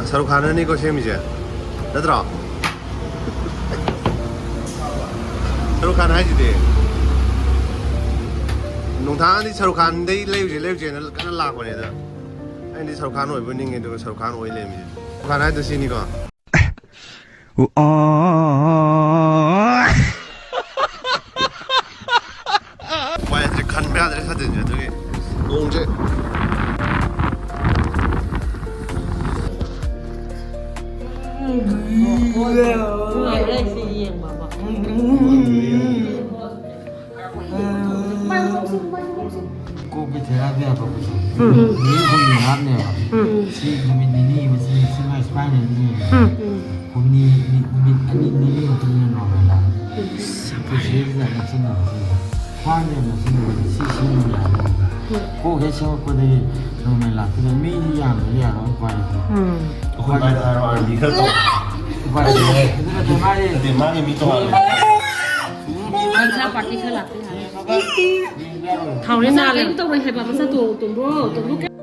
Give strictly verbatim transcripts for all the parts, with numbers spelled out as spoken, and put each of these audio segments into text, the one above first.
ꯁꯔꯨꯛ ꯈꯥꯟꯅꯅꯤꯀꯣ ꯁꯦꯝꯃꯤꯁꯦ, ꯅꯠꯇ꯭ꯔꯣ? ꯁꯔꯨꯛ ꯈꯥꯟ ꯍꯥꯏꯁꯤꯗꯤ ꯅꯨꯡꯊꯥꯡꯗꯤ ꯁꯔꯨꯛ ꯈꯥꯟꯗꯩ ꯂꯩꯔꯨꯁꯦ ꯂꯩꯔꯨꯁꯦꯅ ꯀꯟꯅ ꯂꯥꯛꯄꯅꯦ꯫ ꯑꯗ ꯑꯩꯗꯤ ꯁꯔꯨꯛ ꯈꯥꯟ ꯑꯣꯏꯕ ꯅꯤꯡꯉꯦ, ꯑꯗꯨꯒ ꯁꯔꯨꯛ ꯈꯥꯟ ꯑꯣꯏ ꯂꯩꯔꯝꯃꯤꯁꯦ꯫ ꯁꯔꯨꯛ ꯈꯥꯟ ꯍꯥꯏꯗꯣ ꯁꯤꯅꯤꯀꯣ꯫ ꯎꯄꯥꯏ ꯂꯩꯇ꯭ꯔꯦ, ꯈꯟꯕ ꯌꯥꯗ꯭ꯔꯦ ꯁꯥꯇꯤꯟꯁꯦ꯫ ꯑꯗꯨꯒꯤ ꯅꯣꯡꯁꯦ꯫ ꯅꯨꯡꯉꯥꯏꯕ꯭ꯔꯥ ꯁꯤ ꯌꯦꯡꯕꯕꯣ? ꯀꯣꯛꯀꯤ ꯊꯦꯔꯥꯄꯤ ꯍꯥꯏꯕ ꯄꯣꯠꯁꯦ ꯎꯝ꯫ ꯅꯨꯃꯤꯠ ꯍꯨꯝꯅꯤ ꯍꯥꯞꯅꯦꯕ꯫ ꯎꯝ꯫ ꯁꯤ ꯅꯨꯃꯤꯠ ꯅꯤꯅꯤ ꯑꯃ ꯁꯤ, ꯁꯤ ꯃꯥꯏ ꯁꯨꯃꯥꯏꯅ ꯅꯤꯅꯤ꯫ ꯎꯝ꯫ ꯍꯨꯝꯅꯤ, ꯅꯨꯃꯤꯠ ꯑꯅꯤ, ꯅꯤꯅꯤ ꯃꯇꯨꯡꯗ ꯅꯣꯔꯃꯦꯜ ꯂꯥꯛꯑꯅꯤ꯫ ꯎꯝ꯫ ꯄꯨꯟꯁꯤꯁꯤꯗ ꯅꯛꯁꯤꯟꯅꯕꯁꯤꯡꯁꯦ꯫ ꯈ꯭ꯋꯥꯡꯁꯦ ꯌꯥꯝ ꯅꯛꯁꯤꯟꯅꯕꯁꯦ꯫ ꯁꯤ ꯁꯦꯝꯕ ꯌꯥꯔꯅꯤ꯫ ꯎꯝ꯫ ꯀꯣꯛ ꯍꯦꯛ ꯁꯦꯝꯃꯛꯄꯗꯒꯤ ꯅꯣꯔꯃꯦꯜ ꯂꯥꯛꯇꯣꯏꯅꯦ꯫ ꯃꯤꯗꯤ ꯌꯥꯝꯗ꯭ꯔꯗꯤ ꯌꯥꯔꯣꯏ, ꯎꯄꯥꯏ ꯂꯩꯇꯦ꯫ ꯎꯝ꯫ ꯑꯩꯈꯣꯏ ꯃꯥꯏ ꯊꯥꯔꯣ, ꯑꯥꯔꯃꯤ ꯈꯔ ꯇꯧ꯫ ꯎꯄꯥꯏ ꯂꯩꯇꯦ꯫ ꯑꯗꯨ ꯅꯠꯇꯦ, ꯃꯥꯒꯤ ꯅꯠꯇꯦ, ꯃꯥꯒꯤ ꯃꯤ ꯇꯣꯉꯥꯟꯅ꯫ ꯄꯩꯁꯥ ꯄꯥꯔꯇꯤ ꯈꯔ ꯂꯥꯛꯄ ꯌꯥꯔꯦ꯫ ꯊꯥꯎꯔꯦꯛ ꯄꯩꯁꯥ ꯅꯥꯜꯂꯦ꯫ ꯀꯔꯤꯝ ꯇꯧꯔꯣꯏ ꯍꯥꯏꯕ, ꯃꯆꯥ ꯇꯣ-, ꯇꯣꯝꯕ꯭ꯔꯣ, ꯇꯣꯝꯕ꯭ꯔꯣ ꯀꯩ-,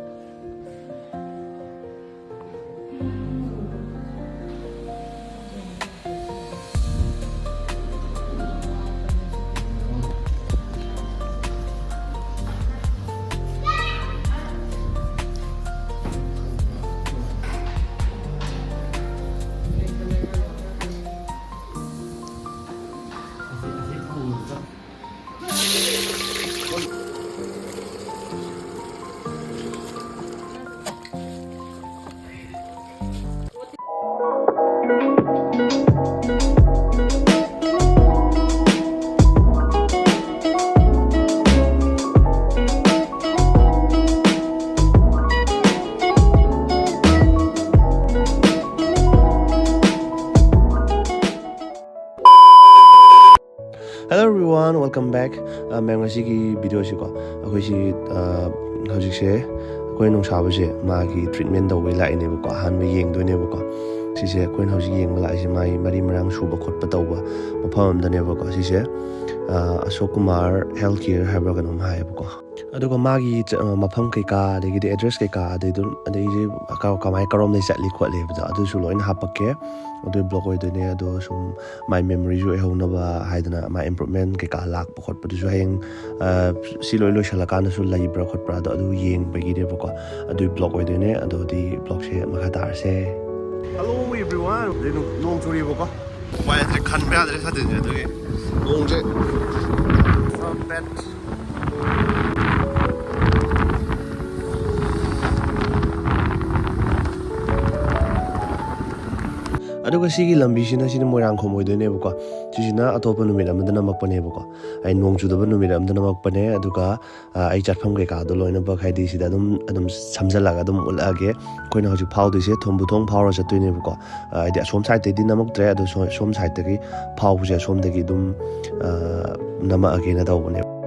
Hello everyone, welcome back. ꯑ, ꯃꯦꯝ, ꯉꯁꯤꯒꯤ ꯚꯤꯗꯤꯑꯣꯁꯤꯀꯣ, ꯑꯩꯈꯣꯏꯁꯤ, ꯑ, ꯍꯧꯖꯤꯛꯁꯦ ꯑꯩꯈꯣꯏ ꯅꯨꯡꯁꯥꯕꯁꯦ ꯃꯥꯒꯤ ꯇ꯭ꯔꯤꯠꯃꯦꯟ ꯇꯧꯕꯩ ꯂꯥꯛꯏꯅꯦꯕꯀꯣ, ꯑꯍꯥꯟꯕ ꯌꯦꯡꯗꯣꯏꯅꯦꯕꯀꯣ꯫ ꯁꯤꯁꯦ ꯑꯩꯈꯣꯏꯅ ꯍꯧꯖꯤꯛ ꯌꯦꯡꯕ ꯂꯥꯛꯏꯁꯦ ꯃꯥꯒꯤ ꯃꯔꯤ ꯃꯔꯥꯡ ꯁꯨꯕ ꯈꯣꯠꯄ ꯇꯧꯕ ꯃꯐꯝ ꯑꯝꯗꯅꯦꯕꯀꯣ꯫ ꯁꯤꯁꯦ, ꯑ, ꯑꯁꯣꯛ ꯀꯨꯃꯥꯔ ꯍꯦꯜꯊ ꯀꯤꯌꯔ ꯍꯥꯏꯕ꯭ꯔꯥ ꯀꯩꯅꯣꯝ ꯍꯥꯏꯌꯦꯕꯀꯣ꯫ ꯑꯗꯨꯒ ꯃꯥꯒꯤ ꯆ- ꯃꯐꯝ ꯀꯩꯀꯥ, ꯑꯗꯒꯤꯗꯤ ꯑꯦꯗ꯭ꯔꯦꯁ ꯀꯩꯀꯥ, ꯑꯗꯩ ꯑꯗꯨꯝ, ꯑꯗꯩꯗꯤ ꯀ- ꯀꯃꯥꯏꯅ ꯀꯔꯣꯝꯗꯩ ꯆꯠꯂꯤ ꯈꯣꯠꯂꯤ ꯍꯥꯏꯕꯗꯣ, ꯑꯗꯨꯁꯨ ꯂꯣꯏꯅ ꯍꯥꯞꯄꯛꯀꯦ꯫ ꯑꯗꯨꯒꯤ ꯕ꯭ꯂꯣꯛ ꯑꯣꯏꯗꯣꯏꯅꯦ꯫ ꯑꯗꯣ ꯁꯨꯝ ꯃꯥꯏ ꯃꯦꯃꯣꯔꯤꯁꯨ ꯑꯣꯏꯍꯧꯅꯕ ꯍꯥꯏꯗꯅ, ꯃꯥꯏ ꯏꯝꯄ꯭ꯔꯨꯞꯃꯦꯟ ꯀꯩꯀꯥ ꯂꯥꯛꯄ ꯈꯣꯠꯄꯗꯨꯁꯨ ꯍꯌꯦꯡ, ꯑ, ꯁꯤ ꯂꯣꯏ ꯂꯣꯏꯁꯤꯜꯂꯀꯥꯟꯗꯁꯨ ꯂꯩꯕ꯭ꯔꯥ ꯈꯣꯠꯄ꯭ꯔꯥ ꯑꯗꯣ ꯑꯗꯨ ꯌꯦꯡꯕꯒꯤꯅꯦꯕꯀꯣ꯫ ꯑꯗꯨꯒꯤ ꯕ꯭ꯂꯣꯛ ꯑꯣꯏꯗꯣꯏꯅꯦ꯫ ꯑꯗꯨꯗꯤ ꯕ꯭ꯂꯣꯛꯁꯦ ꯃꯈꯥ ꯇꯥꯔꯁꯦ꯫ Hello everyone꯫ ꯍꯧꯖꯤꯛ ꯅꯣꯡ ꯆꯨꯔꯤꯕꯀꯣ꯫ ꯎꯄꯥꯏ ꯂꯩꯇ꯭ꯔꯦ, ꯈꯟꯕ ꯌꯥꯗ꯭ꯔꯦ ꯁꯥꯇꯤꯟꯁꯦ꯫ ꯑꯗꯨꯒꯤ ꯅꯣꯡꯁꯦ ꯑꯗꯨꯒ ꯁꯤꯒꯤ ꯂꯝꯕꯤꯁꯤꯅ, ꯁꯤꯅ ꯃꯣꯏꯔꯥꯡꯈꯣꯝ ꯑꯣꯏꯗꯣꯏꯅꯦꯕꯀꯣ꯫ ꯁꯤꯁꯤꯅ ꯑꯇꯣꯞꯄ ꯅꯨꯃꯤꯠ ꯑꯃꯗ ꯅꯝꯃꯛꯄꯅꯦꯕꯀꯣ꯫ ꯑꯩ ꯅꯣꯡ ꯆꯨꯗꯕ ꯅꯨꯃꯤꯠ ꯑꯃꯗ ꯅꯝꯃꯛꯄꯅꯦ꯫ ꯑꯗꯨꯒ, ꯑ, ꯑꯩ ꯆꯠꯐꯝ ꯀꯩꯀꯥꯗꯣ ꯂꯣꯏꯅꯃꯛ, ꯍꯥꯏꯗꯤ, ꯁꯤꯗ ꯑꯗꯨꯝ, ꯑꯗꯨꯝ ꯁꯝꯖꯜꯂꯒ ꯑꯗꯨꯝ ꯎꯠꯂꯛꯑꯒꯦ꯫ ꯑꯩꯈꯣꯏꯅ ꯍꯧꯖꯤꯛ ꯐꯥꯎꯗꯣꯏꯁꯦ ꯊꯨꯝꯕꯨꯊꯣꯡ ꯐꯥꯎꯔ ꯆꯠꯇꯣꯏꯅꯦꯕꯀꯣ꯫ ꯑ, ꯍꯥꯏꯗꯤ, ꯑꯁꯣꯝ ꯁꯥꯏꯗꯇꯩꯗꯤ ꯅꯝꯃꯛꯇ꯭ꯔꯦ, ꯑꯗꯣ ꯁꯣ-, ꯁꯣꯝ ꯁꯥꯏꯗꯇꯒꯤ ꯐꯥꯎꯕꯁꯦ ꯑꯁꯣꯝꯗꯒꯤ ꯑꯗꯨꯝ, ꯑ, ꯅꯝꯃꯛꯑꯒꯦꯅ ꯇꯧꯕꯅꯦꯕ꯫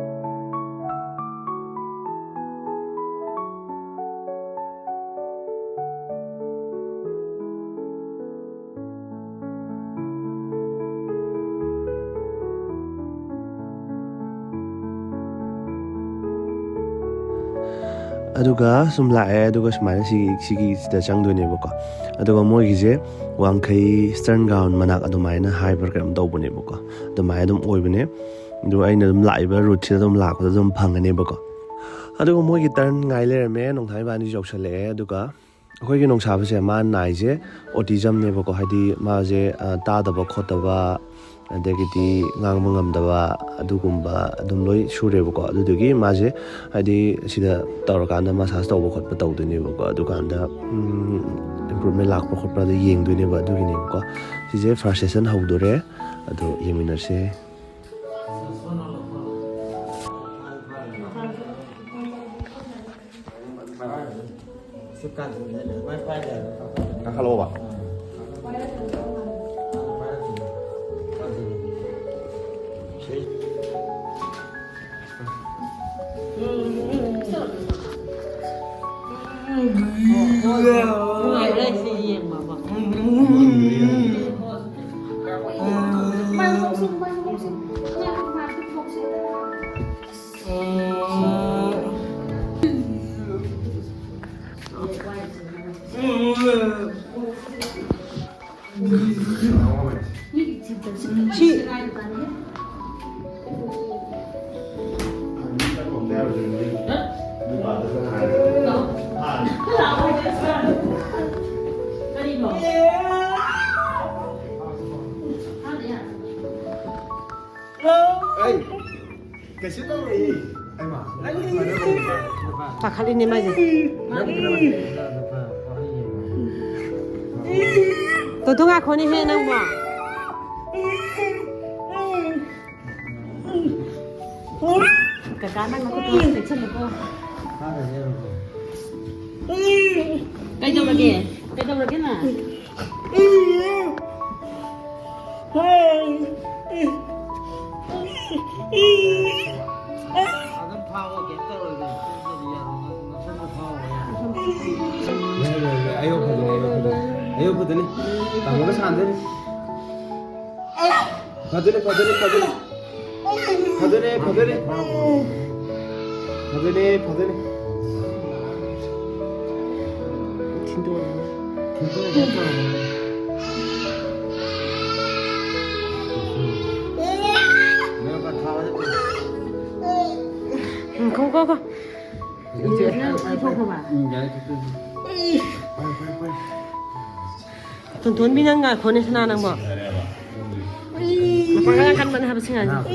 ꯑꯗꯨꯒ ꯁꯨꯝ ꯂꯥꯛꯑꯦ, ꯑꯗꯨꯒ ꯁꯨꯃꯥꯏꯅ ꯁꯤ, ꯁꯤꯒꯤꯁꯤꯗ ꯆꯪꯗꯣꯏꯅꯦꯕꯀꯣ꯫ ꯑꯗꯨꯒ ꯃꯣꯏꯒꯤꯁꯦ ꯋꯥꯡꯈꯩ Eastern Ground ꯃꯅꯥꯛ ꯑꯗꯨꯃꯥꯏꯅ ꯍꯥꯏꯕ꯭ꯔꯥ ꯀꯩꯅꯣꯝ ꯇꯧꯕꯅꯦꯕꯀꯣ꯫ ꯑꯗꯨꯃꯥꯏꯅ ꯑꯗꯨꯝ ꯑꯣꯏꯕꯅꯦ꯫ ꯑꯗꯨ ꯑꯩꯅ ꯑꯗꯨꯝ ꯂꯥꯛꯏꯕ ꯔꯨꯠꯁꯤꯗ ꯑꯗꯨꯝ ꯂꯥꯛꯄꯗ ꯑꯗꯨꯝ ꯐꯪꯒꯅꯦꯕꯀꯣ꯫ ꯑꯗꯨꯒ ꯃꯣꯏꯒꯤ ꯇꯔꯟ ꯉꯥꯏ ꯂꯩꯔꯝꯃꯦ꯫ ꯅꯣꯡꯊꯥ ꯏꯕꯥꯅꯤꯁꯨ ꯌꯧꯁꯜꯂꯛꯑꯦ꯫ ꯑꯗꯨꯒ ꯑꯩꯈꯣꯏꯒꯤ ꯅꯣꯡꯁꯥꯕꯁꯦ ꯃꯥ ꯅꯥꯏꯁꯦ autismꯅꯦꯕꯀꯣ, ꯍꯥꯏꯗꯤ ꯃꯥꯁꯦ, ꯑ, ꯇꯥꯗꯕ ꯈꯣꯠꯇꯕ, ꯑꯗꯒꯤꯗꯤ ꯉꯥꯡꯕ ꯉꯝꯗꯕ, ꯑꯗꯨꯒꯨꯝꯕ ꯑꯗꯨꯝ ꯂꯣꯏ ꯁꯨꯔꯦꯕꯀꯣ꯫ ꯑꯗꯨꯗꯨꯒꯤ ꯃꯥꯁꯦ, ꯍꯥꯏꯗꯤ, ꯁꯤꯗ ꯇꯧꯔꯀꯥꯟꯗ ꯃꯁꯥꯁ ꯇꯧꯕ ꯈꯣꯠꯄ ꯇꯧꯗꯣꯏꯅꯦꯕꯀꯣ꯫ ꯑꯗꯨꯀꯥꯟꯗ, ꯎꯝ, improvement ꯂꯥꯛꯄ ꯈꯣꯠꯄ ꯑꯗꯨ ꯌꯦꯡꯗꯣꯏꯅꯦꯕ꯫ ꯑꯗꯨꯒꯤꯅꯦꯕꯀꯣ꯫ ꯁꯤꯁꯦ first session ꯍꯧꯗꯣꯔꯦ꯫ ꯑꯗꯣ ꯌꯦꯡꯃꯤꯟꯅꯔꯁꯦ꯫ ꯀꯥꯈꯠꯂꯛꯑꯣꯕ꯫ ꯁꯤ ꯑꯩ ꯀꯩꯁꯨ ꯇꯧꯔꯣꯏꯌꯦ꯫ ꯑꯩꯃ, ꯅꯪ ꯄꯥꯈꯠꯂꯤꯅꯦ ꯃꯥꯏꯁꯦ꯫ ꯇꯣꯟꯊꯣꯏ, ꯉꯥꯏꯈꯣꯅꯦꯍꯦ ꯅꯪꯕꯣ꯫ ꯀꯀꯥ, ꯅꯪ ꯅꯈꯨꯠꯇꯣ ꯆꯦꯛꯁꯤꯜꯂꯨꯀꯣ꯫ ꯀꯩꯗꯧꯔꯒꯦ? ꯀꯩꯗꯧꯔꯒꯦ ꯅꯪ? ꯑꯗꯨꯝ ꯐꯥꯎꯋꯣ, ꯀꯩꯝ ꯇꯧꯔꯣꯏ, ꯀꯩꯝ ꯇꯧꯔꯣꯏ, ꯌꯥꯔꯣꯏ, ꯅꯪ ꯅꯈꯣꯡꯗꯣ ꯐꯥꯎꯋꯣ, ꯌꯥꯔꯣꯏ꯫ ꯌꯥꯔꯣꯏ, ꯌꯥꯔꯣꯏ, ꯑꯌꯣꯛꯄꯗꯨꯅꯤ, ꯑꯌꯣꯛꯄꯗꯨꯅꯤ, ꯑꯌꯣꯛꯄꯗꯨꯅꯤ, ꯇꯥꯃꯣꯒ ꯁꯥꯟꯅꯗꯣꯏꯅꯤ꯫ ꯐꯗꯣꯏꯅꯦ, ꯐꯗꯣꯏꯅꯦ, ꯐꯗꯣꯏꯅꯦ꯫ ꯐꯗꯣꯏꯅꯦ, ꯐꯗꯣꯏꯅꯦ꯫ ꯐꯗꯣꯏꯅꯦ, ꯐꯗꯣꯏꯅꯦ꯫ ꯊꯤꯟꯗꯣꯛꯑꯣ꯫ ꯊꯤꯟꯗꯣꯛꯑꯣ, ꯊꯤꯟꯗꯣꯛꯑꯣ꯫ ꯎꯝ, ꯀꯣ, ꯀꯣ, ꯀꯣ꯫ ꯏꯆꯦ, ꯅꯪ ꯄꯥꯏ, ꯄꯥꯏ, ꯄꯥꯏ꯫ ꯏꯊꯣꯛꯈ꯭ꯔꯕ? ꯎꯝ, ꯌꯥꯔꯦ, ꯊꯣꯛꯇꯣꯏꯅꯦ꯫ ꯄꯥꯏ, ꯄꯥꯏ, ꯄꯥꯏ꯫ ꯇꯣꯟꯊꯣꯟꯕꯤ, ꯅꯪ ꯉꯥꯏꯈꯣꯅꯦ, ꯁꯅꯥ ꯅꯪꯕꯣ꯫ ꯃꯄꯥꯡꯒꯜ ꯌꯥꯝ ꯀꯟꯕꯅꯦ ꯍꯥꯏꯕ ꯁꯤꯡꯍꯥꯔꯁꯦ꯫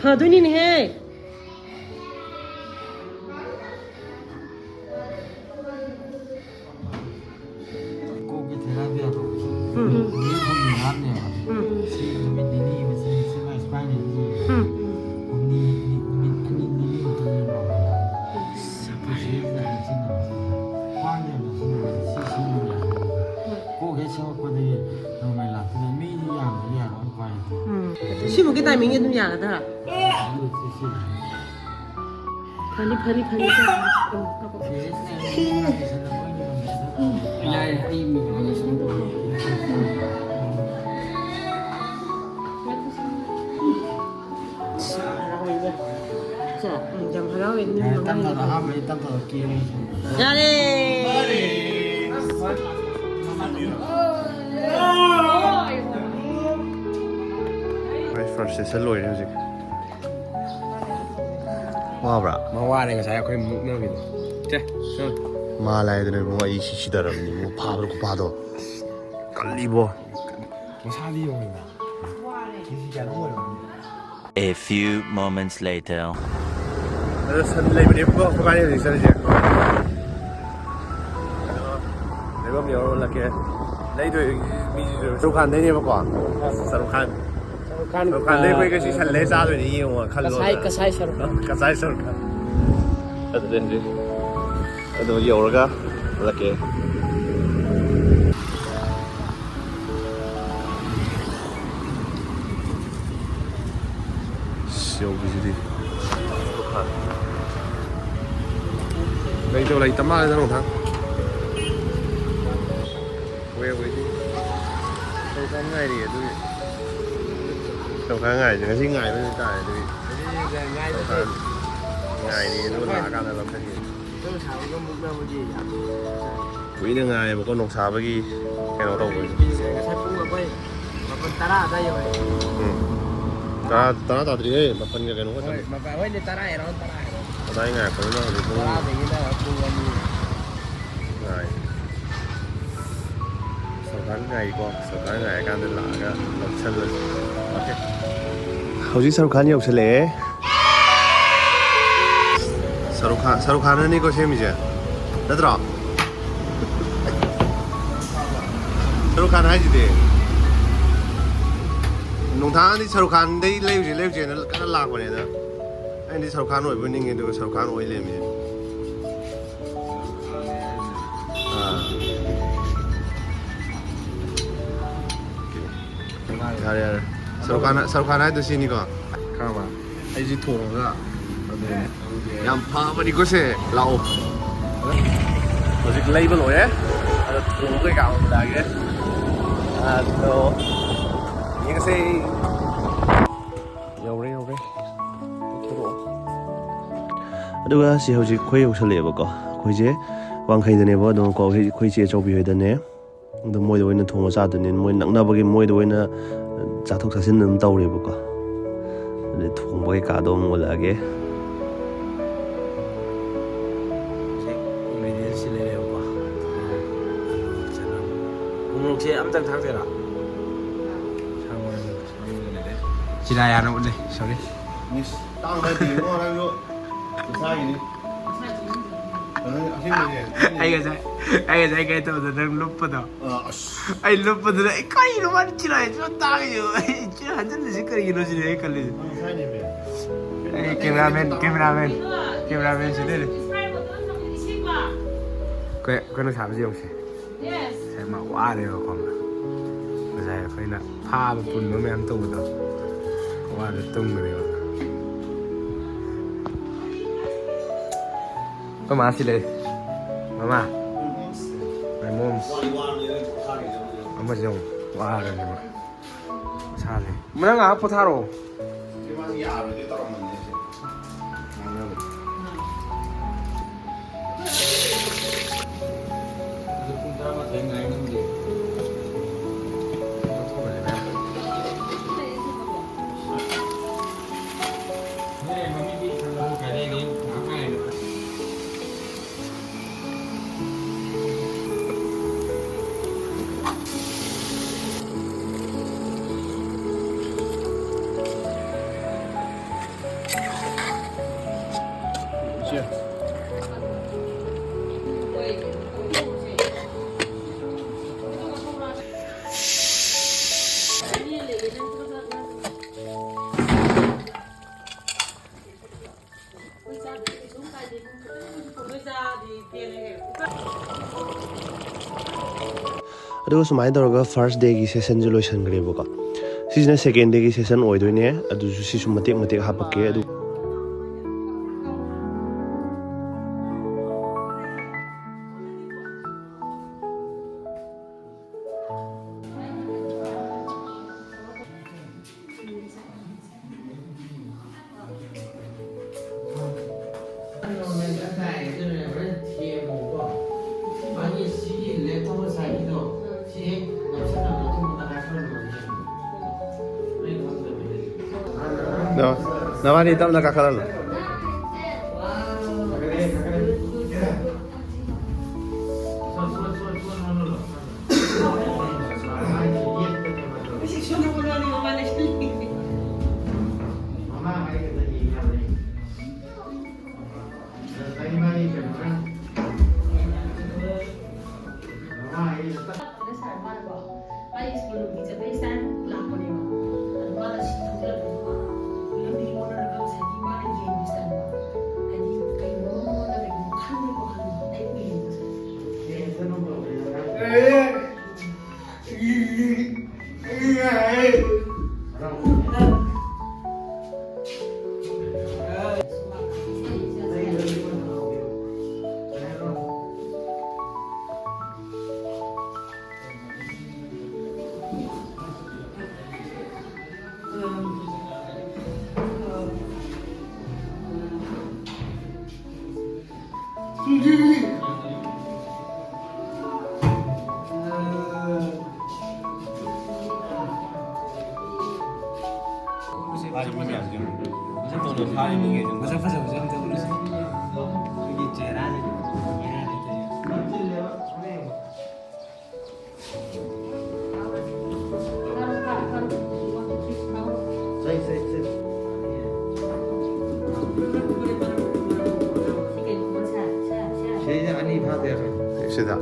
ꯐꯗꯣꯏꯅꯤꯅꯦꯍꯦ꯫ ꯀꯣꯛꯀꯤ ꯊꯦꯔꯥꯄꯤ ꯍꯥꯏꯕ ꯎꯝ꯫ ꯅꯨꯃꯤꯠ ꯍꯨꯝꯅꯤ ꯍꯥꯞꯅꯦꯕ꯫ ꯎꯝ꯫ ꯁꯤ ꯅꯨꯃꯤꯠ ꯅꯤꯅꯤ ꯑꯃ ꯆꯪꯉꯤ, ꯁꯤ ꯃꯥꯏ ꯁꯨꯃꯥꯏꯅ ꯌꯦꯡꯉꯤ꯫ ꯎꯝ꯫ ꯍꯨꯝꯅꯤ, ꯅꯤ-, ꯅꯨꯃꯤꯠ ꯑꯅꯤ, ꯅꯤꯅꯤ ꯃꯇꯨꯡꯗ ꯅꯣꯔꯃꯦꯜ ꯂꯥꯛꯑꯦ꯫ ꯁꯤꯁꯤꯗ ꯍꯥꯞꯆꯤꯟꯅꯕ꯫ ꯈ꯭ꯋꯥꯡꯗ ꯌꯥꯝ ꯅꯞꯁꯤꯟꯅꯕ꯫ ꯁꯤ ꯁꯤꯖꯤꯟꯅꯕ ꯌꯥꯏ꯫ ꯀꯣꯛ ꯍꯦꯛ ꯁꯦꯝꯃꯛꯄꯗꯒꯤ ꯅꯣꯔꯃꯦꯜ ꯂꯥꯛꯇꯣꯏꯅꯦ꯫ ꯃꯤꯗꯤ ꯌꯥꯝꯗꯤ ꯌꯥꯔꯣꯏ, ꯎꯄꯥꯏ ꯂꯩꯇꯦ꯫ ꯎꯝ꯫ ꯁꯤꯃꯨꯛꯀꯤ ꯇꯥꯏꯃꯤꯡꯒꯤ ꯑꯗꯨꯝ ꯌꯥꯒꯗ꯭ꯔꯥ? ꯑꯗꯨ ꯁꯤ, ꯁꯤ꯫ ꯐꯅꯤ, ꯐꯅꯤ, ꯐꯅꯤ꯫ ꯌꯥꯏ, ꯑꯩ ꯃꯤ ꯁꯦ, ꯎꯝ, ꯌꯥꯝ ꯍꯔꯥꯎꯋꯦ, ꯅꯣꯏ ꯃꯉꯥꯏꯔꯦ꯫ ꯇꯞ ꯇꯞꯅ ꯑꯍꯥꯟꯕꯗꯤ ꯇꯞ ꯇꯞꯅ ꯀꯦꯔꯅꯤ꯫ ꯌꯥꯔꯦ! ꯑꯩ first session ꯂꯣꯏꯔꯦ ꯍꯧꯖꯤꯛ꯫ ꯋꯥꯕ꯭ꯔꯥ? ꯃꯋꯥꯅꯦ ꯉꯁꯥꯏ ꯑꯩꯈꯣꯏ ꯃꯨꯛꯅꯕꯤꯗꯣ꯫ ꯆꯦ, ꯆꯠꯂꯣ꯫ ꯃꯥ ꯂꯥꯏꯗꯅ ꯏꯕꯨꯡꯉꯣ, ꯑꯩ ꯁꯤ ꯁꯤꯗꯔꯕꯅꯤ ꯏꯕꯨꯡꯉꯣ, ꯐꯥꯕ꯭ꯔꯥ ꯈꯨꯐꯥꯗꯣ꯫ ꯀꯜꯂꯤꯕꯣ꯫ ꯃꯁꯥꯗꯤ ꯌꯦꯡꯉꯣꯗꯅ꯫ ꯀꯦꯖꯤ ꯀꯌꯥꯅꯣ ꯑꯣꯏꯔꯝꯒꯅꯤ꯫ A few moments later. ꯑꯗꯣ ꯁꯟ ꯂꯩꯕꯅꯦꯕꯀꯣ, ꯑꯩꯈꯣꯏ ꯕꯥꯅꯤ ꯍꯧꯖꯤꯛ ꯆꯠꯂꯤꯁꯦ꯫ ꯑꯗꯣ ꯂꯩꯐꯝ ꯌꯧꯔ ꯎꯠꯂꯛꯀꯦ꯫ ꯂꯩꯗꯣꯏ ꯃꯤꯁꯤꯁꯨ ꯁꯔꯨꯛ ꯈꯥꯟꯗꯩꯅꯦꯕꯀꯣ꯫ ꯁꯔꯨꯛ ꯈꯥꯟ꯫ ꯁꯔꯨꯛ ꯈꯥꯟ, ꯁꯔꯨꯛ ꯈꯥꯟꯗꯩ ꯑꯩꯈꯣꯏ ꯉꯁꯤ ꯁꯟ ꯂꯩ ꯆꯥꯗꯣꯏꯅꯤ, ꯌꯦꯡꯉꯣ, ꯈꯜꯂꯣ꯫ ꯀꯁꯥꯏ, ꯀꯁꯥꯏ ꯁꯔꯨꯛ ꯈꯥꯟ꯫ ꯀꯁꯥꯏ ꯁꯔꯨꯛ ꯈꯥꯟ꯫ ꯑꯗꯨꯗꯤ ꯍꯧꯖꯤꯛ ꯑꯗꯣ ꯌꯧꯔꯒ ꯎꯠꯂꯛꯀꯦ꯫ ꯑꯁ, ꯌꯧꯕꯁꯤꯗꯤ꯫ ꯂꯩꯇꯕ ꯂꯩꯇ ꯃꯥꯜꯂꯦꯗ, ꯅꯣꯡꯊꯥꯡ꯫ We're waiting. ꯁꯔꯨꯛ ꯈꯥꯟ ꯉꯥꯏꯔꯤ ꯑꯗꯨꯒꯤ꯫ ꯁꯔꯨꯛ ꯈꯥꯟ ꯉꯥꯏꯔꯤꯁꯦ ꯉꯁꯤ ꯉꯥꯏꯕ ꯅꯨꯃꯤꯠ ꯇꯥꯔꯦ ꯑꯗꯨꯒꯤ꯫ ꯉꯁꯤ ꯉꯥꯏꯕꯁꯦ꯫ ꯁꯔꯨꯛ ꯈꯥꯟ ꯉꯥꯏꯔꯤ ꯑꯗꯨꯒ ꯂꯥꯛꯑꯀꯥꯟꯗ ꯂꯧꯁꯟꯒꯦ꯫ ꯁꯥꯕꯒ ꯃꯨꯛꯅꯕꯒꯤ ꯌꯥꯝ ꯀꯨꯏꯅ ꯉꯥꯏꯌꯦꯕꯀꯣ, ꯅꯣꯡꯁꯥꯕꯒꯤ ꯀꯩꯅꯣ ꯇꯧꯕꯒꯤ꯫ ꯉꯁꯥꯏ ꯄꯨꯡ ꯑꯩꯈꯣꯏ ꯃꯥꯄꯟ ꯇꯔꯥ ꯑꯗꯥꯏ ꯌꯧꯔꯦ꯫ ꯎꯝ꯫ ꯇꯔꯥ, ꯇꯔꯥ ꯇꯥꯗ꯭ꯔꯤꯍꯦ, ꯃꯥꯄꯟꯒ ꯀꯩꯅꯣ ꯈꯛꯇꯅꯤ꯫ ꯍꯣꯏ, ꯃꯥꯄꯟ, ꯍꯣꯏꯅꯦ, ꯇꯔꯥ around ꯇꯔꯥ꯫ ꯑꯗꯥꯏ ꯉꯥꯏꯔꯛꯄꯗꯨꯅ ꯍꯧꯖꯤꯛ ꯄꯨꯡ ꯇꯔꯥꯗꯒꯤꯅ ꯄꯨꯡ ꯑꯅꯤ꯫ ꯉꯥꯏ꯫ ꯁꯔꯨꯛ ꯈꯥꯟ ꯉꯥꯏꯀꯣ, ꯁꯔꯨꯛ ꯈꯥꯟ ꯉꯥꯏꯔꯀꯥꯟꯗ ꯂꯥꯛꯑꯒ ꯂꯧꯁꯜꯂꯁꯤ꯫ Okay꯫ ꯍꯧꯖꯤꯛ ꯁꯔꯨꯛ ꯈꯥꯟ ꯌꯧꯁꯜꯂꯛꯑꯦ꯫ ꯁꯔꯨꯛ ꯈꯥꯟ, ꯁꯔꯨꯛ ꯈꯥꯟꯅꯅꯤꯀꯣ ꯁꯦꯝꯃꯤꯁꯦ, ꯅꯠꯇ꯭ꯔꯣ? ꯁꯔꯨꯛ ꯈꯥꯟ ꯍꯥꯏꯁꯤꯗꯤ꯫ ꯅꯨꯡꯊꯥꯡꯗꯤ ꯁꯔꯨꯛ ꯈꯥꯟꯗꯩ ꯂꯩꯔꯨꯁꯦ, ꯂꯩꯔꯨꯁꯦꯅ ꯀꯟꯅ ꯂꯥꯛꯄꯅꯦ ꯑꯗ꯫ ꯑꯩꯗꯤ ꯁꯔꯨꯛ ꯈꯥꯟ ꯑꯣꯏꯕ ꯅꯤꯡꯉꯦ, ꯑꯗꯨꯒ ꯁꯔꯨꯛ ꯈꯥꯟ ꯑꯣꯏ ꯂꯩꯔꯝꯃꯦ꯫ ꯑꯥ꯫ ꯌꯥꯔꯦ, ꯌꯥꯔꯦ꯫ ꯁꯔꯨꯛ ꯈꯥꯟ, ꯁꯔꯨꯛ ꯈꯥꯟ ꯍꯥꯏꯗꯣ ꯁꯤꯅꯤꯀꯣ? ꯈꯪꯉꯕ? ꯑꯩꯁꯦ ꯊꯣꯡꯉꯒ ꯑꯗꯨꯅꯦ꯫ ꯌꯥꯝ ꯐꯕꯅꯤꯀꯣ ꯁꯦ꯫ ꯂꯥꯛꯑꯣ꯫ ꯍꯧꯖꯤꯛ ꯂꯩꯕ ꯂꯣꯏꯔꯦ꯫ ꯑꯗꯣ ꯊꯣꯡꯕ ꯀꯩꯀꯥ ꯍꯧꯔꯛꯑꯒꯦ꯫ ꯑꯗꯣ ꯌꯦꯡꯉꯁꯦ꯫ ꯌꯧꯔꯦ, ꯌꯧꯔꯦ꯫ ꯄꯨꯊꯣꯔꯛꯑꯣ꯫ ꯑꯗꯨꯒ ꯁꯤ ꯍꯧꯖꯤꯛ ꯑꯩꯈꯣꯏ ꯌꯧꯁꯜꯂꯛꯑꯦꯕꯀꯣ꯫ ꯑꯩꯈꯣꯏꯁꯦ ꯋꯥꯡꯈꯩꯗꯅꯦꯕ, ꯑꯗꯨꯝꯀꯣ ꯑꯩꯈꯣꯏ, ꯑꯩꯈꯣꯏ ꯏꯆꯦ ꯑꯆꯧꯕꯤ ꯍꯣꯏꯗꯅꯦ꯫ ꯑꯗꯣ ꯃꯣꯏꯗ ꯑꯣꯏꯅ ꯊꯣꯡꯉ ꯆꯥꯗꯣꯏꯅꯦ꯫ ꯃꯣꯏ ꯅꯛꯅꯕꯒꯤ ꯃꯣꯏꯗ ꯑꯣꯏꯅ ꯆꯥꯊꯣꯛ ꯆꯥꯁꯤꯟ ꯑꯗꯨꯝ ꯇꯧꯔꯦꯕꯀꯣ꯫ ꯑꯗꯩ ꯊꯣꯡꯕ ꯀꯩꯀꯥꯗꯣ ꯑꯃꯨꯛ ꯎꯠꯂꯛꯑꯒꯦ꯫ ꯍꯧꯖꯤꯛ ingredients ꯁꯤ ꯂꯩꯔꯦꯕꯀꯣ꯫ ꯎꯃꯣꯔꯣꯛꯁꯦ ꯑꯝꯇꯪ ꯊꯥꯛꯇꯣꯏꯔꯥ? ꯁꯥ ꯃꯔꯣꯏ, ꯁꯥ ꯃꯔꯣꯏ ꯂꯩꯔꯦ꯫ ꯆꯤꯔꯥ ꯌꯥꯅ ꯎꯠꯂꯦ, sorry꯫ ꯃꯤꯁ, ꯇꯥꯡꯕ ꯅꯠꯇꯦ ꯏꯕꯨꯡꯉꯣ, ꯅꯪꯁꯨ ꯏꯁꯥꯒꯤꯅꯤ꯫ ꯑꯁꯦꯡꯕꯩꯅꯦ꯫ ꯑꯩ ꯉꯁꯥꯏ, ꯑꯩ ꯉꯁꯥꯏ ꯀꯩ ꯇꯧꯗ ꯅꯪ ꯂꯨꯞꯄꯗꯣ? ꯑ, ꯑꯁ꯫ ꯑꯩ ꯂꯨꯞꯄꯗꯨꯗ ꯑꯩ ꯀꯩꯅꯣ ꯃꯥꯅ ꯆꯤꯔꯥꯏ ꯁꯨꯝ ꯇꯥꯡꯉꯤꯁꯤꯕꯣ? ꯑꯩ ꯆꯤꯔꯥꯏ ꯍꯟꯖꯤꯜꯂꯤꯁꯤ ꯀꯔꯤꯒꯤꯅꯣ ꯁꯤꯅꯤ ꯑꯩ ꯈꯜꯂꯤꯁꯦ꯫ ꯅꯪ ꯉꯁꯥꯏꯅꯦꯃꯤ꯫ ꯑꯩ cameraman, cameraman, cameraman ꯁꯤꯗ ꯂꯩꯔꯦ꯫ ꯑꯩꯈꯣꯏ, ꯑꯩꯈꯣꯏꯅ ꯁꯥꯕꯁꯤ ꯌꯦꯡꯉꯨꯁꯦ꯫ ꯉꯁꯥꯏ ꯃꯥ ꯋꯥꯔꯦꯕꯀꯣ꯫ ꯉꯁꯥꯏ ꯑꯩꯈꯣꯏꯅ ꯐꯥꯕ ꯄꯨꯟꯕ ꯃꯌꯥꯝ ꯇꯧꯕꯗꯣ꯫ ꯋꯥꯔꯦ ꯇꯨꯝꯈ꯭ꯔꯦꯕ꯫ ꯑꯩꯈꯣꯏ ꯃꯥ ꯁꯤ ꯂꯩ꯫ ꯃꯃꯥ꯫ My moms꯫ ꯑꯃꯁꯦ ꯑꯃꯨꯛ ꯋꯥꯔꯅꯦꯕ꯫ ꯁꯥꯁꯦ꯫ ꯅꯪ ꯉꯥꯏꯍꯥꯛ ꯄꯣꯊꯥꯔꯛꯑꯣ꯫ ꯁꯤ ꯃꯥꯁꯤ ꯌꯥꯔꯣꯏꯗꯣꯏ ꯇꯧꯔꯝꯕꯅꯤꯅꯦ ꯁꯦ꯫ ꯉꯥꯡꯅꯕ꯫ ꯑꯗꯨ ꯄꯨꯡ ꯇꯔꯥꯃꯥꯊꯣꯏ ꯉꯥꯏ ꯉꯝꯗꯦ꯫ ꯂꯧꯊꯣꯛꯈ꯭ꯔꯁꯦ ꯃꯌꯥꯝ꯫ ꯅꯣꯏ ꯃꯃꯤꯡꯗꯤ ꯏꯁꯜꯂꯒ ꯀꯥꯏꯗꯩꯅꯦ? ꯉꯥꯏꯍꯥꯛ ꯉꯥꯏꯔꯦ꯫ ꯑꯗꯨꯒ ꯁꯨꯃꯥꯏꯅ ꯇꯧꯔꯒ first dayꯒꯤ sessionꯁꯦ ꯂꯣꯏꯁꯤꯟꯈ꯭ꯔꯦꯕꯀꯣ꯫ ꯁꯤꯁꯤꯅ second dayꯒꯤ session ꯑꯣꯏꯗꯣꯏꯅꯦ꯫ ꯑꯗꯨꯁꯨ ꯁꯤꯁꯨ ꯃꯇꯦꯛ ꯃꯇꯦꯛ ꯍꯥꯞꯄꯛꯀꯦ꯫ ꯑꯗꯨ ꯅꯕꯥꯅꯤ ꯇꯞꯅ ꯀꯥꯈꯠꯍꯜꯂꯣ꯫ ꯃꯥꯒꯤ ꯁ꯭ꯀꯨꯜ ꯅꯨꯡꯇꯤ ꯆꯠꯄꯩ ꯁ꯭ꯇꯥꯏꯜ ꯂꯥꯛꯄꯅꯦꯕ꯫ ꯑꯗꯣ ꯃꯥꯅ ꯁꯤ ꯊꯧꯖꯤꯜꯂꯛꯄꯗꯣ ꯂꯝꯕꯤ ꯑꯣꯟꯅꯔꯒ ꯉꯁꯥꯏꯒꯤ ꯃꯥꯅ ꯌꯦꯡꯕ ꯁ꯭ꯇꯥꯏꯜꯗꯣ꯫ ꯍꯥꯏꯗꯤ ꯀꯩꯅꯣ ꯃꯉꯣꯟꯗ ꯀꯩꯅꯣ ꯈꯪꯕꯩꯀꯣ ꯈꯪꯕ ꯑꯩ ꯎꯏꯌꯦꯕ ꯉꯁꯥꯏ꯫ ꯃꯁꯛ ꯐꯖꯕꯁꯦ ꯑꯝꯇ ꯎꯠꯂꯨꯁꯦ꯫ ꯑꯩꯈꯣꯏꯒꯤ ꯆꯦꯍꯔꯥꯁꯦ꯫ ꯆꯩ, ꯆꯩ, ꯆꯩ꯫ ꯁꯤꯗ ꯑꯅꯤ ꯐꯥꯗꯦ꯫ ꯁꯤꯗ꯫ ꯑ,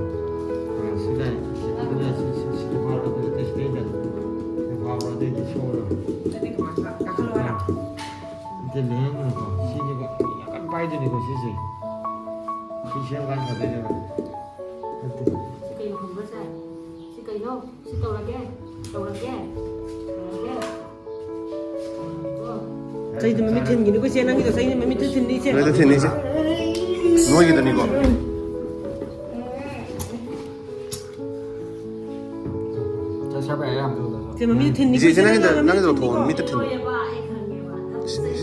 ꯁꯤꯗ, ꯁꯤꯗ, ꯁꯤ, ꯁꯤ, ꯁꯤꯗ ꯐꯥꯎꯔ, ꯑꯗꯨꯒ ꯁꯤꯗꯩꯗ ꯐꯥꯎꯔ, ꯑꯗꯩꯗꯤ ꯁꯣꯛꯑꯣ꯫ ꯑꯗꯨꯗꯤ ꯀꯃꯥꯏꯅ ꯀꯥꯈꯠꯂꯣ ꯍꯥꯏꯔꯣ? ꯅꯠꯇꯦ, ꯂꯦꯡꯉꯛꯀꯅꯨꯀꯣ꯫ ꯁꯤꯅꯦꯕ ꯌꯥꯝ ꯀꯟꯅ ꯄꯥꯏꯗꯣꯏꯅꯤꯀꯣ ꯁꯤꯁꯦ꯫ ꯁꯤ ꯁꯦꯝꯀꯥꯟ ꯐꯗꯣꯏꯅꯦꯕ꯫ ꯅꯠꯇꯦ꯫ ꯁꯤ ꯀꯩꯅꯣ ꯈꯪꯕ꯭ꯔꯥ ꯁꯦ? ꯁꯤ ꯀꯩꯅꯣ? ꯁꯤ ꯇꯧꯔꯒꯦ? ꯇꯧꯔꯒꯦ? ꯇꯧꯔꯒꯦ? ꯑꯣ꯫ ꯆꯩꯗꯨ ꯃꯃꯤꯠ ꯊꯤꯟꯈꯤꯅꯤꯀꯣ ꯏꯆꯦ, ꯅꯪꯒꯤꯗꯣ ꯆꯩꯅ ꯃꯃꯤꯠꯇ ꯊꯤꯟꯅꯤ ꯏꯆꯦ꯫ ꯅꯣꯏꯗ ꯊꯤꯟꯅꯤ ꯏꯆꯦ꯫ ꯅꯣꯏꯒꯤꯗꯅꯤꯀꯣ꯫ ꯆꯠ ꯁꯥꯕ ꯌꯥꯝ ꯇꯧꯗꯕ꯫ ꯏꯆꯦ, ꯃꯃꯤꯠꯇ ꯊꯤꯟꯅꯤ ꯏꯆꯦ, ꯏꯆꯦ, ꯏꯆꯦ, ꯅꯪꯒꯤꯗ, ꯅꯪꯒꯤꯗ ꯅꯪꯒꯤꯗ ꯂꯧꯊꯣꯛꯑꯣ, ꯊꯤꯟꯅꯤꯀꯣ꯫ ꯃꯃꯤꯠꯇ ꯊꯤꯟꯅꯤ꯫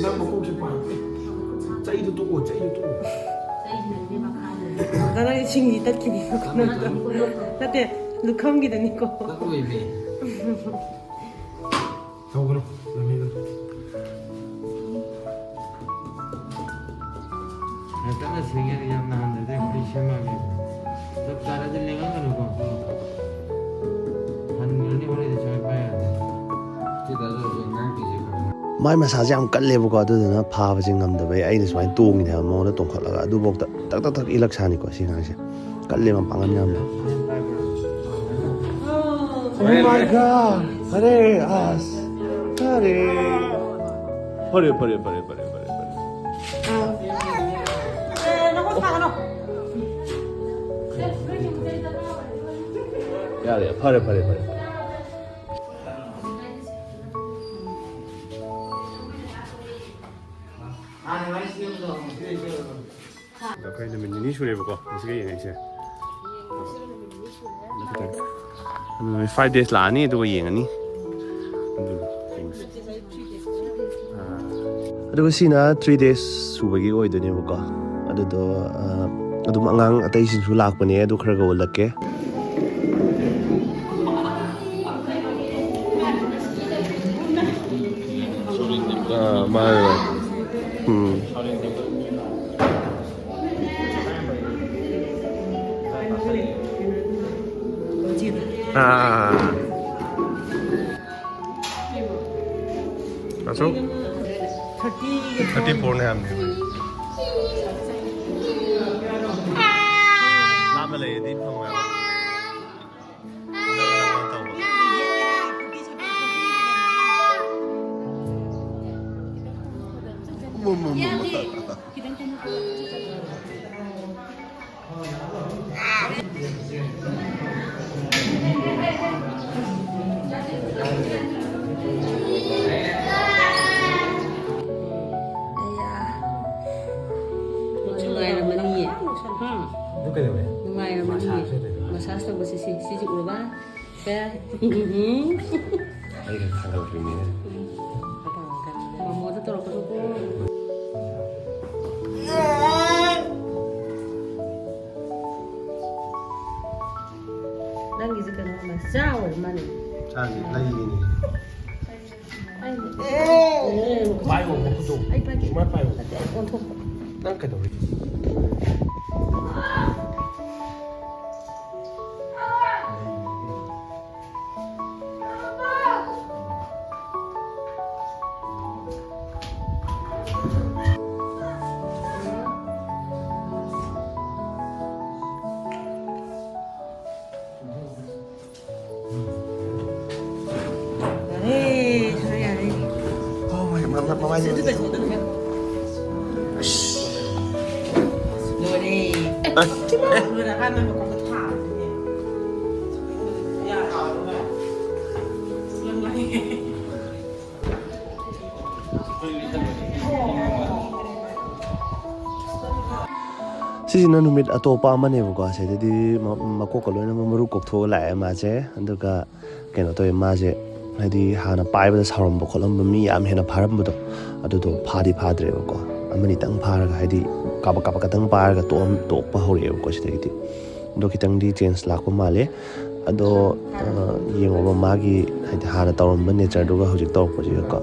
ꯅꯪ ꯃꯀꯣꯛꯁꯦ ꯄꯥꯏ꯫ ꯆꯩꯗꯨ ꯇꯣꯛꯑꯣ, ꯆꯩꯗꯨ ꯇꯣꯛꯑꯣ꯫ ꯀꯗꯥꯏ ꯁꯤꯡꯂꯤ ꯇꯠꯈꯤꯅꯤ? ꯅꯠꯇꯦ, ꯂꯨꯈꯝꯒꯤꯗꯅꯤꯀꯣ꯫ ꯇꯠꯂꯣꯏꯃꯤ꯫ ꯇꯧꯒꯅꯨ, ꯂꯝꯍꯦꯟꯒꯅꯨ꯫ ꯀꯟꯅ ꯁꯦꯡꯉꯦ, ꯌꯥꯝ ꯅꯥꯍꯟꯗ꯭ꯔꯗꯤ ꯑꯩꯈꯣꯏ ꯁꯦꯝꯃꯛꯑꯒꯦ꯫ ꯆꯞ ꯆꯥꯔꯗꯤ ꯂꯦꯡꯉꯛꯀꯅꯨꯀꯣ꯫ ꯍꯟꯈ꯭ꯔꯅꯤ ꯍꯣꯔꯦꯟꯗꯤ ꯁꯨꯃꯥꯏꯅ ꯄꯥꯏꯔꯗꯤ꯫ ꯁꯤꯗꯁꯨ ꯍꯧꯖꯤꯛ ꯑꯉꯥꯡ ꯄꯤꯖꯩ꯫ ꯃꯥꯏ ꯃꯁꯥꯁꯦ ꯌꯥꯝ ꯀꯜꯂꯦꯕꯀꯣ, ꯑꯗꯨꯗꯨꯅ ꯐꯥꯕꯁꯦ ꯉꯝꯗꯕꯩ ꯑꯩꯅ ꯁꯨꯃꯥꯏꯅ ꯇꯣꯡꯉꯤꯅꯦ ꯍꯥꯏꯕ ꯃꯉꯣꯟꯗ ꯇꯣꯡꯈꯠꯂꯒ꯫ ꯑꯗꯨꯐꯥꯎꯗ ꯇꯛ ꯇꯛ ꯇꯛ ꯏꯜꯂꯛ ꯁꯥꯅꯤꯀꯣ ꯁꯤ ꯑꯉꯥꯡꯁꯦ꯫ ꯀꯜꯂꯦ ꯃꯄꯥꯡꯒꯜ ꯌꯥꯝꯅ꯫ Oh my God! ꯐꯔꯦ ꯑꯁ꯫ ꯐꯔꯦ꯫ ꯐꯔꯦ, ꯐꯔꯦ, ꯐꯔꯦ, ꯐꯔꯦ, ꯐꯔꯦ, ꯐꯔꯦ꯫ ꯌꯥꯔꯦ, ꯐꯔꯦ, ꯐꯔꯦ, ꯐꯔꯦ꯫ ꯑꯩꯈꯣꯏ ꯅꯨꯃꯤꯠ ꯅꯤꯅꯤ ꯁꯨꯔꯦꯕꯀꯣ ꯉꯁꯤꯒ ꯌꯦꯡꯉꯛꯏꯁꯦ꯫ ꯅꯨꯃꯤꯠ five days ꯂꯥꯛꯑꯅꯤ ꯑꯗꯨꯒ ꯌꯦꯡꯉꯅꯤ꯫ ꯑꯗꯨꯒ ꯌꯦꯡꯉꯁꯤ꯫ ꯑꯥ꯫ ꯑꯗꯨꯒ ꯁꯤꯅ three days ꯁꯨꯕꯒꯤ ꯑꯣꯏꯗꯣꯏꯅꯦꯕꯀꯣ꯫ ꯑꯗꯨꯗꯣ ꯑꯥ, ꯑꯗꯨꯝ ꯑꯉꯥꯡ ꯑꯇꯩꯁꯤꯡꯁꯨ ꯂꯥꯛꯄꯅꯦ, ꯑꯗꯨ ꯈꯔꯒ ꯎꯠꯂꯛꯀꯦ꯫ ꯑꯥ, ꯃꯥꯅꯦ, ꯃꯥꯅꯦ꯫ ꯎꯝ꯫ ꯑꯥ꯫ ꯑꯁꯨꯛ? Thirty four ꯅꯦ ꯍꯥꯏꯕꯅꯦ꯫ ꯂꯥꯞꯅ ꯂꯩꯔꯗꯤ ꯐꯪꯉꯣꯏ ꯍꯥꯏꯕ꯫ ꯅꯨꯡꯉꯥꯏꯔꯝꯃꯅꯤꯌꯦ꯫ ꯑꯗꯨ ꯀꯩꯗꯧꯔꯦ? ꯅꯨꯡꯉꯥꯏꯔꯝꯃꯅꯤꯌꯦ꯫ Massage ꯇꯧꯗꯣꯏꯕ꯫ Massage ꯇꯧꯕꯁꯦ ꯁꯤ, ꯁꯤꯁꯦ ꯎꯔꯕ? ꯁꯦ꯫ ꯑꯩꯒ ꯊꯥꯡꯒꯠꯂꯛꯄꯤꯅꯦ꯫ ꯃꯃꯣꯗ ꯇꯧꯔꯛꯀꯅꯨꯀꯣ꯫ ꯅꯪꯒꯤꯁꯦ ꯀꯩꯅꯣ ꯃꯆꯥ ꯑꯣꯏꯔ ꯃꯥꯜꯂꯦ꯫ ꯆꯥꯁꯤ ꯂꯩꯔꯤꯅꯦ꯫ ꯑꯩ ꯄꯥꯏꯌꯣ, ꯃꯈꯨꯠꯇꯣ꯫ ꯑꯩ ꯄꯥꯏꯒꯦ꯫ ꯁꯨꯃꯥꯏꯅ ꯄꯥꯏꯌꯣ꯫ ꯅꯠꯇꯦ, ꯑꯩ ꯑꯣꯟꯊꯣꯛꯄ꯫ ꯅꯪ ꯀꯩꯗꯧꯔꯤ? ꯌꯥꯔꯦ, ꯈꯔ ꯌꯥꯔꯦ꯫ Oh my God, ꯃꯃꯥꯏꯁꯦ ꯎꯗ꯭ꯔꯦ꯫ ꯂꯣꯏꯔꯦ꯫ ꯑꯁ, ꯑꯦ꯫ ꯂꯣꯏꯔꯀꯥꯟꯗ ꯃꯈꯣꯡꯗ ꯊꯥꯕꯅꯦ꯫ ꯌꯥꯔꯦ꯫ ꯁꯤꯁꯤꯅ ꯅꯨꯃꯤꯠ ꯑꯇꯣꯞꯄ ꯑꯃꯅꯦꯕꯀꯣ꯫ ꯁꯤꯗꯗꯤ ꯃ-, ꯃꯀꯣꯛꯀ ꯂꯣꯏꯅꯃꯛ ꯃꯔꯨ ꯀꯣꯛꯊꯣꯛꯑ ꯂꯥꯛꯑꯦ ꯃꯥꯁꯦ꯫ ꯑꯗꯨꯒ ꯀꯩꯅꯣ ꯇꯧꯋꯦ ꯃꯥꯁꯦ, ꯍꯥꯏꯗꯤ ꯍꯥꯟꯅ ꯄꯥꯏꯕꯗ ꯁꯥꯎꯔꯝꯕ ꯈꯣꯠꯂꯝꯕ ꯃꯤ ꯌꯥꯝ ꯍꯦꯟꯅ ꯐꯥꯔꯝꯕꯗꯣ, ꯑꯗꯨꯗꯣ ꯐꯥꯗꯤ ꯐꯥꯗ꯭ꯔꯦꯕꯀꯣ꯫ ꯑꯃꯅꯤꯇꯪ ꯐꯥꯔꯒ, ꯍꯥꯏꯗꯤ ꯀꯥꯕꯛ ꯀꯥꯕꯛ ꯈꯛꯇꯪ ꯄꯥꯏꯔꯒ ꯇꯣꯛꯑꯝ-, ꯇꯣꯛꯄ ꯍꯧꯔꯛꯑꯦꯕꯀꯣ ꯁꯤꯗꯒꯤꯗꯤ꯫ ꯑꯗꯣ ꯈꯤꯇꯪꯗꯤ change ꯂꯥꯛꯄ ꯃꯥꯜꯂꯦ꯫ ꯑꯗꯣ, ꯑ, ꯌꯦꯡꯉꯣꯕ ꯃꯥꯒꯤ, ꯍꯥꯏꯗꯤ ꯍꯥꯟꯅ ꯇꯧꯔꯝꯕ natureꯗꯨꯒ ꯍꯧꯖꯤꯛ ꯇꯧꯔꯛꯄꯁꯤꯒꯀꯣ꯫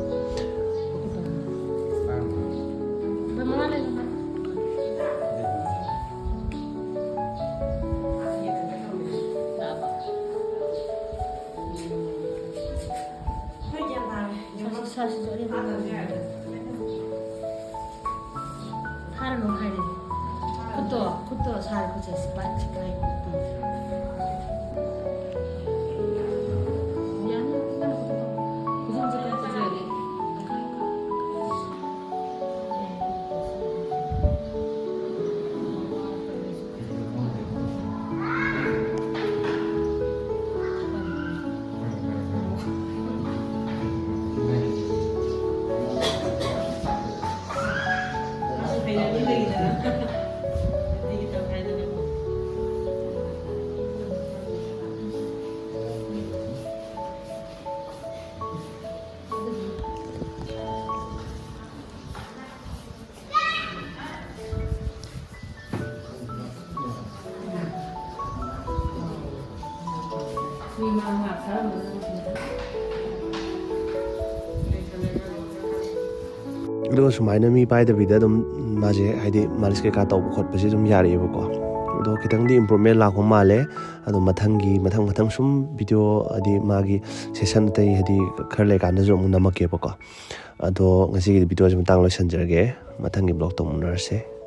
ꯊꯥꯔꯅꯨ ꯍꯥꯏꯔꯦ꯫ ꯈꯨꯠꯇꯣ, ꯈꯨꯠꯇꯣ ꯁꯥꯔꯦ, ꯈꯨꯠꯁꯦ ꯁꯤ ꯄꯥꯏ, ꯁꯤ ꯄꯥꯏ꯫ ꯎꯝ꯫ ꯌꯥꯅꯤ, ꯅꯪ ꯈꯨꯠꯇꯣ꯫ ꯈꯨꯠꯁꯦ ꯀꯛꯊꯠꯂꯒꯦ꯫ ꯑꯗꯨꯒ ꯁꯨꯃꯥꯏꯅ ꯃꯤ ꯄꯥꯏꯗꯕꯤꯗ ꯑꯗꯨꯝ ꯃꯥꯁꯦ ꯍꯥꯏꯗꯤ ꯃꯥꯂꯤꯁ ꯀꯩꯀꯥ ꯇꯧꯕ ꯈꯣꯠꯄꯁꯦ ꯑꯗꯨꯝ ꯌꯥꯔꯛꯑꯦꯕꯀꯣ꯫ ꯑꯗꯣ ꯈꯤꯇꯪꯗꯤ ꯏꯝꯄ꯭ꯔꯨꯞꯃꯦꯟ ꯂꯥꯛꯄ ꯃꯥꯜꯂꯦ꯫ ꯑꯗꯣ ꯃꯊꯪꯒꯤ ꯃꯊꯪ ꯃꯊꯪ ꯁꯨꯝ ꯚꯤꯗꯤꯑꯣ ꯍꯥꯏꯗꯤ ꯃꯥꯒꯤ ꯁꯦꯁꯟ ꯑꯇꯩ ꯍꯥꯏꯗꯤ ꯈꯔ ꯂꯩꯀꯥꯟꯗꯁꯨ ꯑꯃꯨꯛ ꯅꯝꯃꯛꯀꯦꯕꯀꯣ꯫ ꯑꯗꯣ ꯉꯁꯤꯒꯤꯗꯤ ꯚꯤꯗꯤꯑꯣꯁꯤ ꯃꯇꯥꯡ ꯂꯣꯏꯁꯤꯟꯖꯔꯒꯦ꯫ ꯃꯊꯪꯒꯤ ꯕ꯭ꯂꯣꯛꯇ ꯑꯃꯨꯛ ꯎꯅꯔꯁꯦ꯫